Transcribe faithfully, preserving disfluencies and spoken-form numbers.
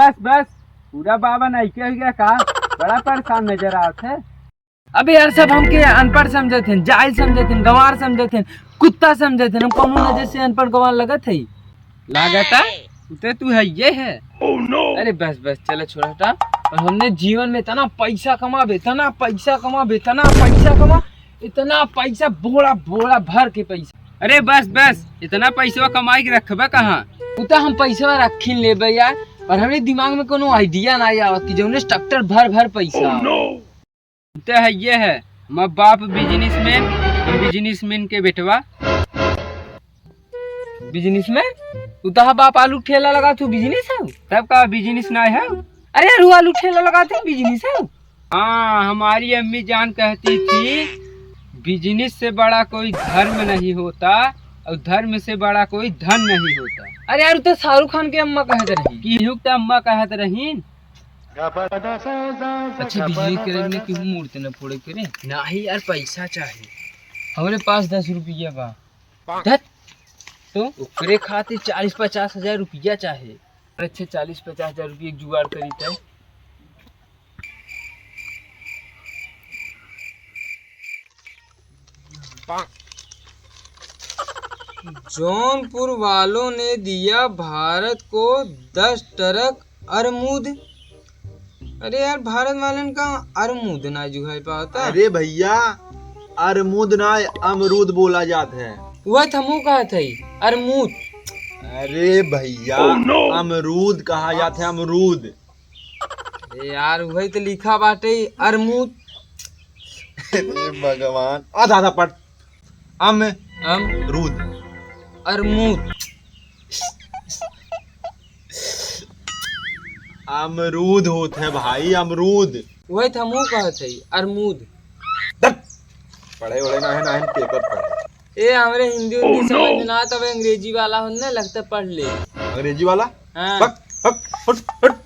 बस बस, पूरा बाबा नइके हो गया का? बड़ा परेशान नजर आवत है। अबे यार, सब हमके अनपढ़ समझत हैं, जाहिल समझत हैं, गंवार समझत हैं, कुत्ता समझत हैं। हम कौनो नजर से अनपढ़ गंवार लगत है? लागता उते तू है ये है। अरे बस बस, चला छोड़ा हटा। और हमने जीवन में इतना पैसा कमाबे, इतना पैसा कमाबे, इतना पैसा कमा, इतना पैसा, बोरा बोरा भर के पैसा। अरे बस बस, इतना पैसा कमाई के रखबे कहाँ? उता हम पैसा रखिन लेबे यार, पर हमरे दिमाग में कोनो आइडिया ना आवत कि जौने ट्रैक्टर भर भर पैसा। तो है ये है, हमार बाप बिजनेसमैन, हम बिजनेसमैन के बेटवा। बिजनेसमैन? उ तहा बाप आलू ठेला लगा, तू बिजनेस है? तब का बिजनेस ना है? अरे यार, वो आलू ठेला लगा, तू बिजनेस है? हाँ, हमारी अम्मी जान कहती थी, बिजनेस से बड़ा कोई धर्म नहीं होता और धर्म से बड़ा कोई धन नहीं होता। अरे यार, उ तो शाहरुख खान के अम्मा कहत रही। कि युक्त अम्मा कहत रही। अच्छा, बिजनेस करे में केहू मूर्त न फोड़े करे। नाही यार, पैसा चाही। हमरे पास दस रुपया बा। धत। तो ओकरे खातिर चालीस पचास हजार रुपया चाहे। अच्छा, चालीस पचास हजार रुपया जुगाड़ करी त। जौनपुर वालों ने दिया भारत को दस ट्रक अरमूद। अरे यार, भारत वालन का अरमूद ना जुगाई पावता। अरे भैया, अरमूद ना, अमरूद बोला जात है। वह तो हमहू कहत है, अरमूद। अरे भैया, अमरूद कहा जात है, अमरूद। अरे यार, वही तो लिखा बाटे, अरमूद। अरे भगवान, आधा आधा पढ़। अम, अम, रूद। अरमूद। अमरूद होत है भाई, अमरूद। वही तो हमहू कहत है, अरमूद। धत। पढ़े वढ़े ना है, ना है पेपर पढ़े। ए, हमरे हिंदी उंदी समझ में ना, तब अंग्रेजी वाला हो ना, लगता पढ़ ले। अंग्रेजी वाला? हाँ। बक, बक, हट, हट।